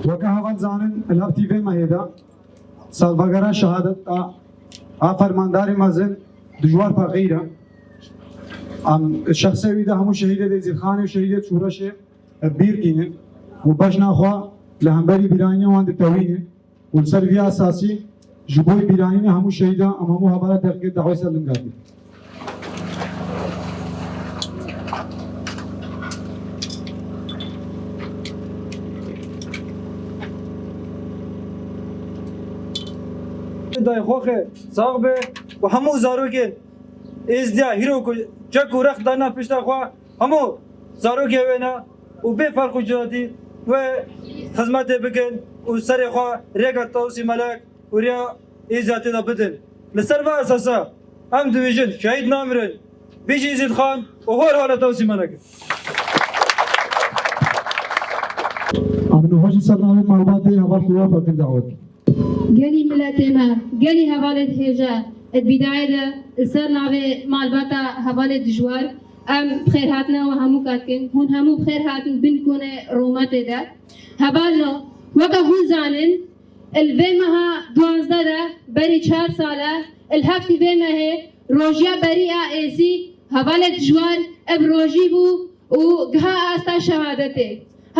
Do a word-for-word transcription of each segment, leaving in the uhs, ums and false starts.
Weke heval zanin, li heftî vê mehê de salvegera şehadet a, a fermandarê mezin Dijwar Feqîr e. Em şexsê wî de hemû şehîdê Êzîdxanê û şehîdê Şoreşê bi bîr tînin û bejna xwe li hemberî bîranîna wan ditewînin û li ser vî esasî ji bo bîranîna hemû şehîdan em hemû hevala deqîqê dawetê ser linga dîn. Dayê Xoxê sax be û hemû zarokên Êzdiya hîro ku çek û rex dana pişta xwe, hemû zarokê wê ne û bê ferq û cudatî wê xizmetê bikin û serê xwe rêka Tawusî Melek û rêya Êzdiya tê de bidin. Li ser va esasa em dibêjin şehîd namirin, bijî Êzîdxan û hor hole Tawusî Melek. Em niha jî ser navê malbatê heval Xulwa Feqîr dawet. Genî miletê me, genî hevalê dihêje, di bîdayê de li ser navê malbata hevalê Dijwar em bi xêr hatine we hemû kat kin. Hûn hemû bi xêr hatin bin konê rûmetê de. Hevalno, weke hûn zanin, li vê meha duwazdeh de berî çar sal e, li heftî vê mehê rojiya berî a êzî hevalê Dijwar ev rojî bû û giha asta şehadetê.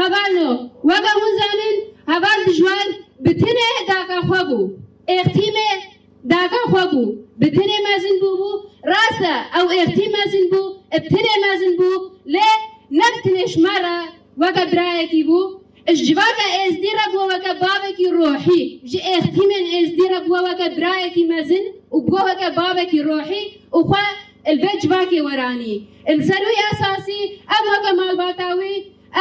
Hevalno, weke hûn zanin, heval Dijwar bi tinê daka xwe bû. Êxtîmê daka xwe bû. Bi tinê mezin bûbû. Rast e, ew êxtîm mezin bû, bi tinê mezin bû, lê ne bi tinê ji me re weke birayekî bû. Ji civaka êzdî re bû weke bavekî rohî. Ji êxtîmên êzdî re bû weke birayekî mezin û bû weke bavekî rohî û xwe li vê civakê weranî. Li ser wî esasî em weke malbata wî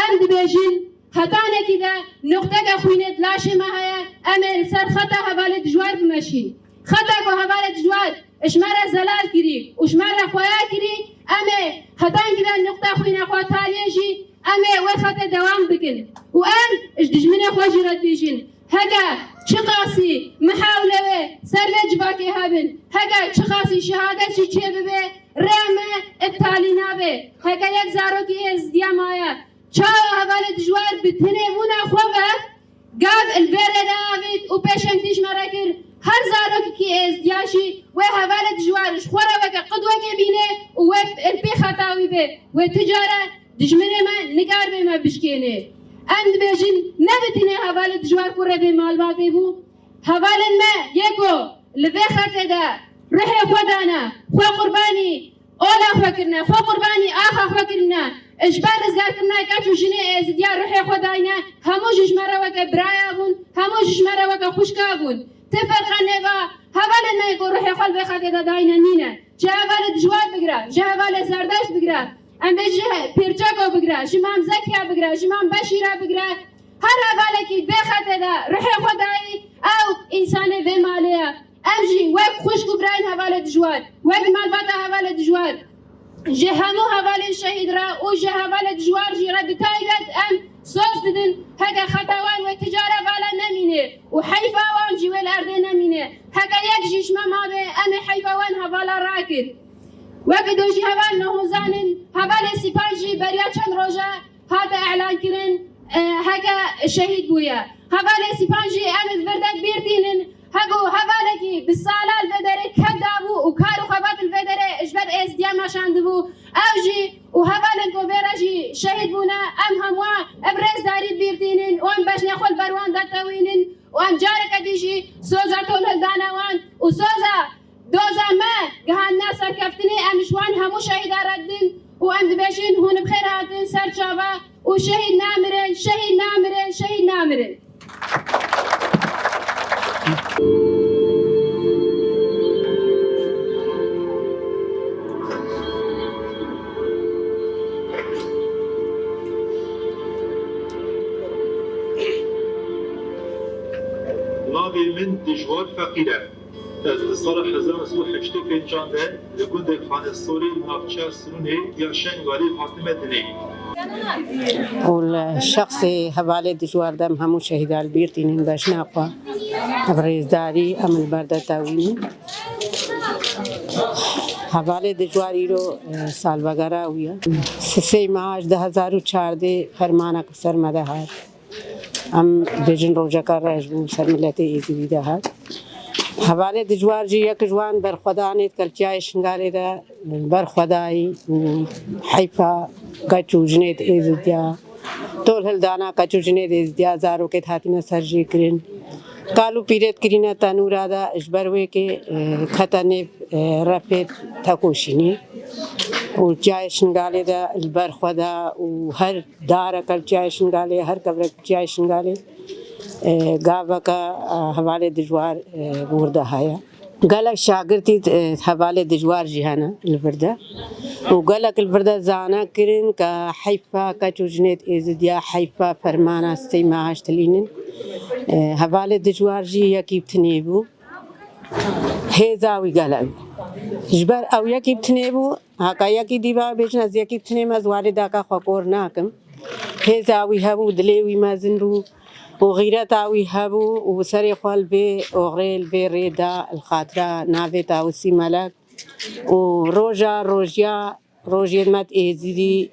em dibêjin, hetanekî de nuqteke xwînê di laşê me heye, em ê li ser xeta hevalê Dijwar bimeşîn. Xeta ku hevalê Dijwar ji me re zelal kirî û ji me re xweya kirî, em ê hetankî de nuqta xwîna xwe taliyê jî em ê wê xetê dewam bikin. Û em ji dijminê xwe jî re dibêjin, heke çiqasî mihawle wê ser vê civakê hebin, heke çiqasî şehadet jî çêbibe, rê me iptalî nabe. Heke yek zarokî êzdiya maye, çawa hevalê Dijwar bi tinê bûna xwe ve gav li vê rê de avêt û pêşengtî ji me re kir. Her zarokekî êzdiya jî wê hevalê Dijwar ji xwe re weke qidwekê bîne û wê li pê xeta wî be. Wê ti care dijminê me nikaribe me bişkêne. Em dibêjin, ne bi tinê hevalê Dijwar kurê vê malbatê bû. Hevalên me yê ku li vê xetê de ruhê xwe dane, xwe qurbanî ola xwe kirine, xwe qurbanî axa xwe kirine, ji ber rizgarkirina keç û jinê êzidiya ruhê xwe dayne, hemû jî ji me re weke biraya bûn, hemû jî ji me re weke xwişka bûn. Ti ferqa nêva hevalên me ku ruhê xwe li vê xetê de dayne nîne. Ji hevalê Dijwar bigire, ji hevalê Zerdeşt bigire, em bê ji Pîrçeko bigire, ji Mam Zekiya bigire, ji Mam Beşîra bigire, her hevalekî vê xetê de ruhê xwe dayî, ew însanê vê malê ye. Em jî wek xwişk û birayên hevalê Dijwar, wek malbata hevalê Dijwar, ji hemû hevalên şehîd re û ji hevalê Dijwar jî re bi taybet em soz didin, heke xeta wan wê ti care vala nemîne û heyfa wan jî wê li erdê nemîne. Heke yek jî ji me mabe, em ê heyfa wan hevala rakir. Weke do jî heval ne hûn zanin, hevalê Sîpan jî beriya çend roja hate elankirin, e, heke şehîd bûye. Hevalê Sîpan jî em ê di vir de bîr tînin, heko hevalekî bi sala li vê derê ked dabû û kar û xebat li vê derê ji ber êzdiya meşandibû. Ew jî û hevalên ku vê re jî şehîd bûne, em hemû ev rêzdarî bîr tînin û em bejnê xwe li ber wan de tewînin û em careke dî jî soza tolhildana wan û soza doza me gihandine serkeftinê, em ji wan hemû şehîda re didin û em dibêjin, hûn bi xêr hatin ser çava û şehîd namirin, şehîd namirin, şehîd namirin. Navê min Dijwar Feqîr e. Ez di sala hezar û neh sed û heştê û pêncan de li gundê Xanesorê li navçeya Sinûnê ya Şengalê hatime dinê. û li şexsê hevalê dijwar de em hemû şehîdan li bîr tînin, bejna xwe, ev rêzdarî em li ber de tewînin. Hevalê dijwar îro, e, salvegera wî ye. Sisê meha ji du hezar û çardeh fermanek bi ser me de hat. Em bêjin rojeka reş bû ser miletê Êzidî de hat. Hevalê dijwar jî yek ji wan berxwedanê di kelçiyayê Şingalê de berxwedayî û heyfa keç û jinê di Êzidiya, tol hildana keç û jinê di Êzidiya, zarokê di hatine serjêkirin. Kal û pîrê di kirîne tenûra de ji ber wê kê, e, kete nêv, e, refê tekoşînî. Û çiyayê Şingalê de li ber xwe de û her dareke li çiyayê Şingalê, her kevrek li çiyayê Şingalê, e, gaveke, e, hevalê dijwar, e, wir de heye. Gelek şagirtî, e, hevalê dijwar jî hene li vir de. Û gelek li vir de zane kirin ke heyfa keç û jinê di Êzidiya, heyfa fermana sey meha ji tilînin. E, hevalê dijwar jî yekî bi tinê bû. Hêza wî gelek bû. Ji ber ew yekî bi tinê bû, haka yekî dî ve bêjin, ez yekî bi tinê me, ez warê daka xwe kor nakim. Hêza wî hebû, dilê wî mezin bû û xîreta wî hebû û serê xwe li vê oxrê, li vê rê da, li xatira navê Tawusî Melek. Û roja rojiya, rojê me di Êzidî,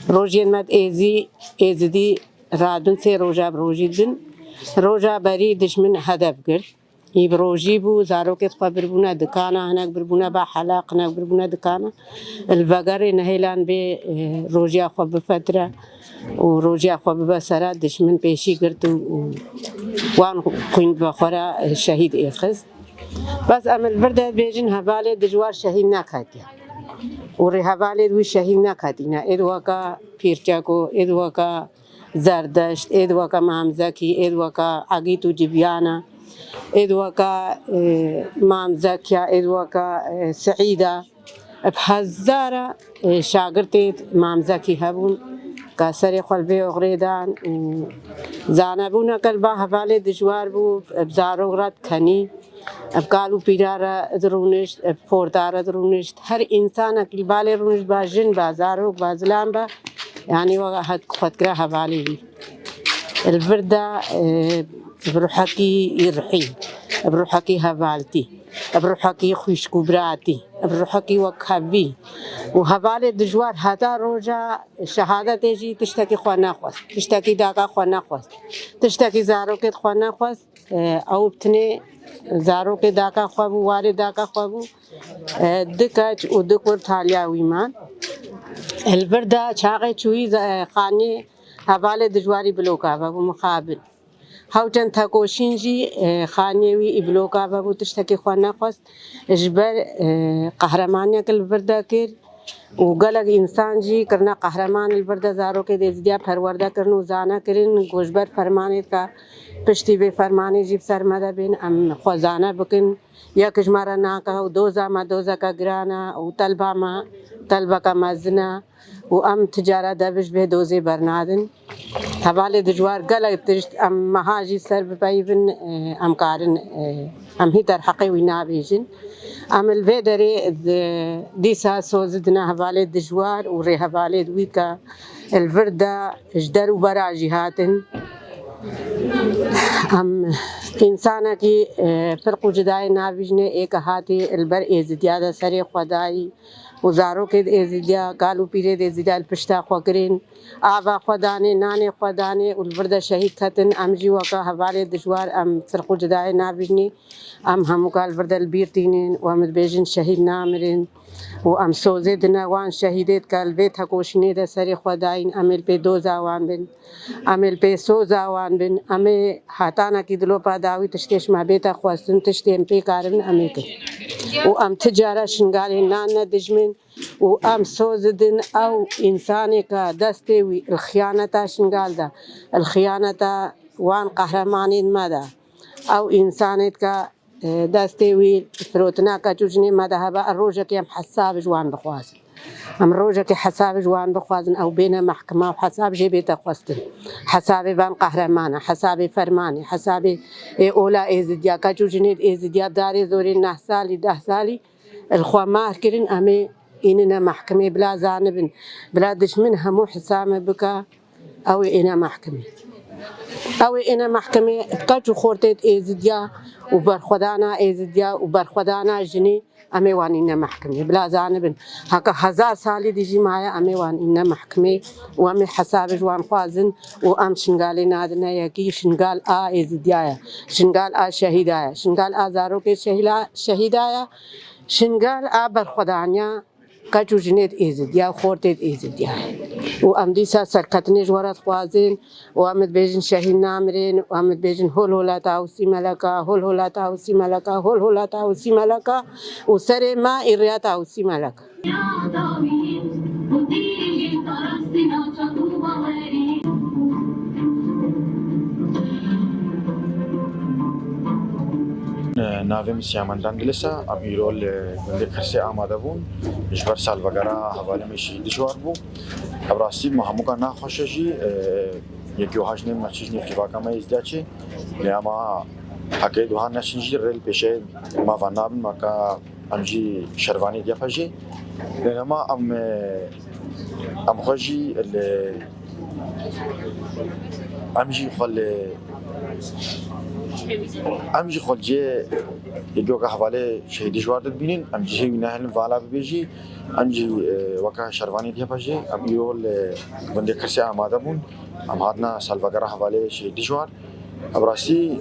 rojê me di Êzî, Êzidî radin, sê roja bi rojî din. Roja berî dijmin hedef girt. Î bi rojî bû, zarokê xwe birbûne dikana, hinek birbûne ba helaq, hinek birbûne dikana. Li vegerê nehêlan bê, e, rojiya xwe bifetire û rojiya xwe bibe sera, dijmin pêşî girt û, û wan xwîn bi xwe re, e, şehîd êxist. Bes em li vir de dibêjin, hevalê dijwar şehîd neketiye. Û rêhevalê wî şehîd neketîne. Êd weke Pîrçeko, êd weke Zerdeşt, êd weke Mam Zekî, êd weke Egît û Cibiyana, êd weke, e, Mam Zekiya, êd weke, e, Seîda. Bi hezara, e, şagirtê Mam Zekî hebûn, ka serê xwe li vê oxrê dan û zanebûneke li ba hevalê dijwar bû, bi zarok re dikenî. Ev kal û pîra re dirûnişt, ev porda re dirûnişt. Her însanek li balê rûnişt, ba jin ba, zarok ba, zilam ba, yanî we het xwe dikira hevalê wî. Li vir de, e, bi ruhekî rihî, bi ruhekî hevaltî, bi ruhekî xwişk û biratî, bi ruhekî wekhevî û hevalê dijwar heta roja şehadetê jî tiştekî xwe nexwest, tiştekî daka xwe nexwest, tiştekî zarokê xwe nexwest. E, ew bi tinê zarokê daka xwe bû, warê daka xwe bû. E, du keç û du kur taliya wî man. Li vir de çaxê çûyî ze-, e, xaniyê hevalê dijwarî bloka vebû mixabin. Hew çend tekoşîn jî, e, xaniyê wî î bloka vebû, tiştekî xwe nexwest. Ji ber, e, qehremaniyek li vir de kir. Û gelek însan jî kirine qehreman, li vir de zarokê Êzidiya perwerde kirin û zane kirin ku ji ber fermanê dike piştî vê fermanê jî bi ser me de bên, em xwe zane bikin. Yek ji me re nake û doza me dozeke giran e û telba me telbeke mezin e û em ti cara dev ji vê dozê bernadin. Hevalê dijwar gelek tişt em meha jî ser bipeyivin, e, em karin, e, em hî derheqê wî nabêjin. Em li vê derê di-, dîsa soz dine hevalê dijwar û rêhevalê wî ke li vir de ji der û bera jî hatin. Em însanekî, e, firq û cudayê nabîjinê, ê ke hatî li ber Êzidiya de serê xwe dayî û zarokê di Êzidiya, kal û pîrê di Êzidiya li pişta xwe kirin. Ava xwe danê, nanê xwe danê û li vir de şehîd ketin. Em jî weke hevalê dijwar em firq û cudayê nabînî. Em hemûka li vir de li bîr tînin û em dibêjin şehîd namirin. Û em sozê dine wan şehîdê dike li vê tekoşînê de serê xwe dayîn. Em ê li pê doza wan bin. Em ê li pê soza wan bin. Em ê hetanekî dilopa dawî tiştê ji me bête xwestin, tiştê em pê karibin em ê kin. Û em ti cara Şingalê nan ne dijmin. Û em soz didin ew însanêka destê wî li xiyaneta Şingal de, li xiyaneta wan qehremanên me de, ew însanêka, e, destê wî firotina keç û jinê me de hebe, em rojekê em hesab ji wan bixwazin. Em rojekê hesab ji wan bixwazin, ew bêne mehkima û hesab jê bête xwestin. Hesabê van qehreman e, hesabê fermanê, hesabê ê ola Êzidiya, keç û jinê Êzidiya darê zorê neh salî, deh salî, li xwe mar kirin, em ê Înine mehkimê bila zanibin, bila dişmin hemû hisa me bike, ew ê êne mehkimê. Ew ê êne mehkimê, qeç û xortê êzidiya û berxwedana êzidiya û berxwedana jinî, em ê wan înine mehkimê. Bila zanibin, heke hezar salî dijî maye, em ê wan înine mehkimê û em ê hesabê ji wan xwazin û em Şingalê nadine yekî. Şingal a êzidiya ye, Şingal a şehîda ye, Şingal a zarokê şehîla-, şehîda ye, Şingal a berxwedaniya qeç û jinê êzidiya û xortê êzidiya ye. Û em dîsa serketinê ji we re dixwazin û em dibêjin şehîd namirin û em dibêjin hol hola Tawusî Meleka, hol hola Tawusî Meleka, hol hola Tawusî Meleka û serê me î rêya Tawusî Meleka. Navê min Siyaman Dandilis e, em îro li gundê Kirsê amade bûn, ji ber salvegera hevalê me Şehîd Dijwar bû. Ev rastî me hemûka naxweş e jî, e, yekî wiha ji nêv me çi, ji nêv civaka me êzdiya çi. Lê ema heke duha neçin jî rê li pêşeyê me van nabin, me ka em jî şervanê YPJ'ê. Lê ema em, e, em xwe jî li, em jî xwe li, em jî xwe li cihê yekî weke hevalê Şehîd Dijwar dibînin, em cihê wî nehêlin vala bibêjî, em jî, e, weke şervanê YPJ'ê, em îro li gundê Kirsê amade bûn, em hatina salvegera hevalê Şehîd Dijwar. Ev rastî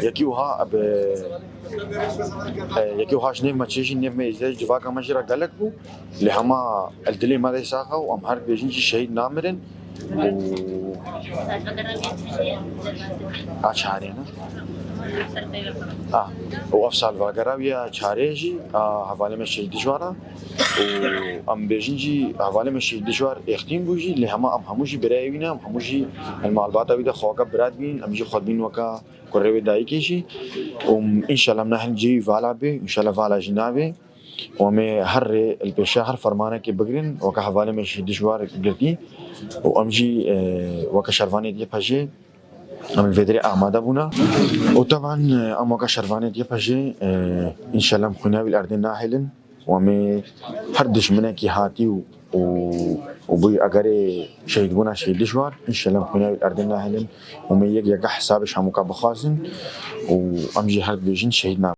yekî wiha, ev, e, yekî wiha ji nêv me çê jî, nêv me êzdiya civaka me jî re gelek bû. Lê hema el dilê me de sax e û em her dibêjin jî şehîd namirin. Û a çarê ne? A, û ev salvegera wî ya çarê jî a hevalê me Şehîd Dijwar e. Û em bêjin jî hevalê me Şehîd Dijwar êxtîn bû jî, lê hema em hemû jî birayê wî ne, em hemû jî li malbata wî de xwe weke bira dibînin, em jî xwe dibînin weke kurê wê dayikê jî. Û înşallah em nehêlin cihê wî vala bê, înşallah vala jî nabê. Û em ê her rê li pêşiya her fermanekê bigirin, weke hevalê me Şehîd Dijwar girtî. Û em jî, e, weke şervanê YPJ'ê em li vê derê amade bûne. Û teban, e, em weke şervanê YPJ'ê, e, înşallah em xwîna wî li erdê nahêlin. Û em ê her dijminekî hatî û, û, û bûyî egerê şehîdbûna Şehîd Dijwar, înşallah em xwîna wî li erdê nahêlin. Û em ê yek yeke hesabê ji hemûka bixwazin û em jî her dibêjin şehîd namirin.